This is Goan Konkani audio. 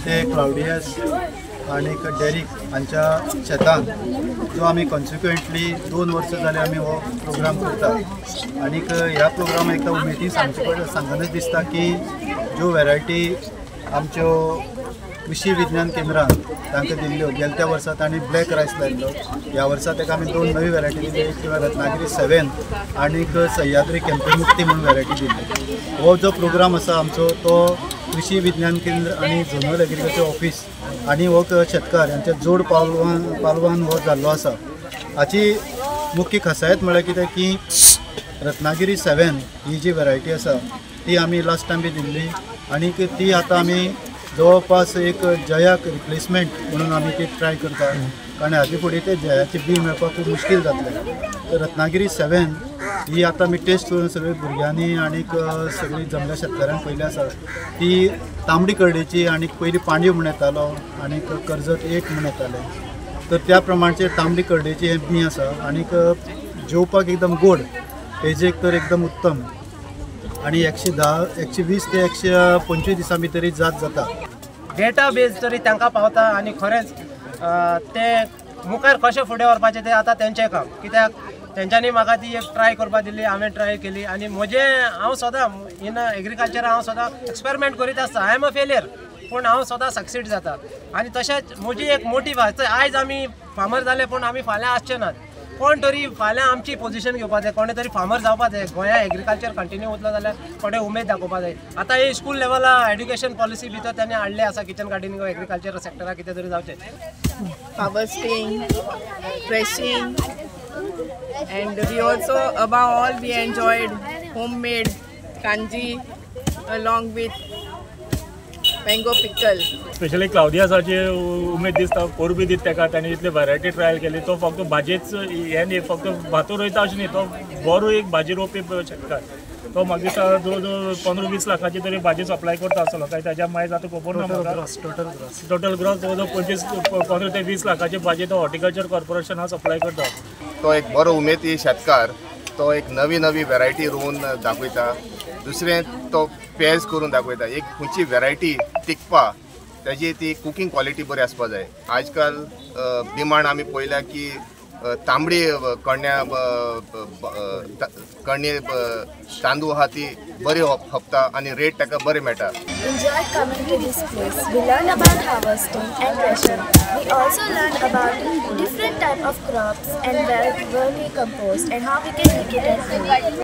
ते क्लावडियस आनी डेरिक हांच्या शेतान जो आमी कॉन्सिक्वेंटली 2 वर्सां जाले आमी हो प्रोग्राम करता आनीक ह्या प्रोग्राम एकदां उमेदीन सांगचे पडटा, सांगनच दिसता की ज्यो वेरायटी आमच्यो कृषी विज्ञान केंद्रान तांकां दिल्ल्यो, गेल्या त्या वर्सा तांणी ब्लॅक रायस लायल्लो, ह्या वर्सा ताका आमी 2 नवी वेरायटी दिली, एक रत्नागिरी 7 आनीक सह्याद्री केंपे मुक्ती म्हणून वेरायटी दिल्ली. हो जो प्रोग्राम आसा आमचो तो कृषी विज्ञान केंद्र आनी झोनल एग्रीकल्चर ऑफिस आनी हो शेतकार यांच्या जोड पालवान हो जाल्लो आसा. हाची मुख्य खासायत म्हळ्यार कितें की रत्नागिरी 7 ही जी वेरायटी आसा ती आमी लास्ट टायम बी दिल्ली आनीक ती आतां आमी जवळपास एक जयाक रिप्लेसमेंट म्हणून आमी ती ट्राय करता, कारण हाजे फुडें ते जयाची बी मेळपाक खूब मुश्कील जातलें. तर रत्नागिरी 7 ही आतां आमी टेस्ट करून सगळी भुरग्यांनी आनीक सगळी जमल्या शेतकारांक पयली आसा ती तांबडी करडेची आनी पयली पांडयो म्हण येतालो आनीक कर्जत 8 म्हण येताले, तर त्या प्रमाणचे तांबडी करडेची हें बी आसा आनीक जेवपाक एकदम गोड, पेजेक तर एकदम उत्तम आनी 110 120 ते 125 दिसां भितर जात जाता. डेटा बेज तरी तांकां पावता आनी खरेंच ते मुखार कशें फुडें व्हरपाचें तें आतां तेंचें काम, कित्याक तेंच्यांनी म्हाका ती एक ट्राय करपाक दिली, हांवें ट्राय केली आनी म्हजें हांव सदां इन एग्रीकल्चर हांव सदां एक्सपेरिमेंट करीत आसता. I am a failure पूण हांव सदां सक्सीड जाता आनी तशेंच म्हजी एक मोटीव आसा. आयज आमी फार्मर जाले पूण आमी फाल्यां आसचे नात, कोण तरी फाल्यां आमची पोजिशन घेवपा जाय, कोणे तरी फार्मर जावपा जाय. गोंया एग्रीकल्चर कंटिन्यू उरलो जाल्यार कोणे उमेद दाखोवपा जाय. आतां ही स्कूल लेवला एड्युकेशन पॉलिसी भितर तांणी हाडले आसा किचन गार्डनिंग एग्रीकल्चर सेक्टराक कितें तरी जावचें. Harvesting, threshing, and we also above all we enjoyed homemade kanji along with mango pickle. Specially क्लावडियसाची उमेद दिसता, परबी दिता ताका, ताणें इतले व्हरायटी ट्रायल केली. तो फक्त भाजयेच हें न्ही, फक्त भातू रोयता अशें न्ही, तो बरो एक भाजी रोवपी शेतकार. तो म्हाका दिसता जवळ जवळ 15-20 लाखाची तरी भाजी सप्लाय करता आसतलो, काय ताज्या मागीर आतां खबर ना म्हाका. टोटल ग्रॉस जवळ जवळ 15 ते 20 लाखाची भाजी तो हॉर्टिकल्चर कॉर्पोरेशनाक सप्लाय करता. तो एक बरो उमेदी शेतकार, तो एक नवी नवी वेरायटी रोवन दाखयता, दुसरें तो पेज करून दाखयता. एक खंयची वेरायटी टिकपा ताजी ती कुकींग क्वॉलिटी बरी आसपा जाय. आजकाल डिमांड आमी पळयल्या की तांबडी कण्या कण्ये तांदूळ आहा ती बरी खपता आनी रेट ताका बरी मेळटा. Enjoy coming to this place. We learn about harvesting and threshing. We also learn about different type of crops and vermicompost and how we can make it at home.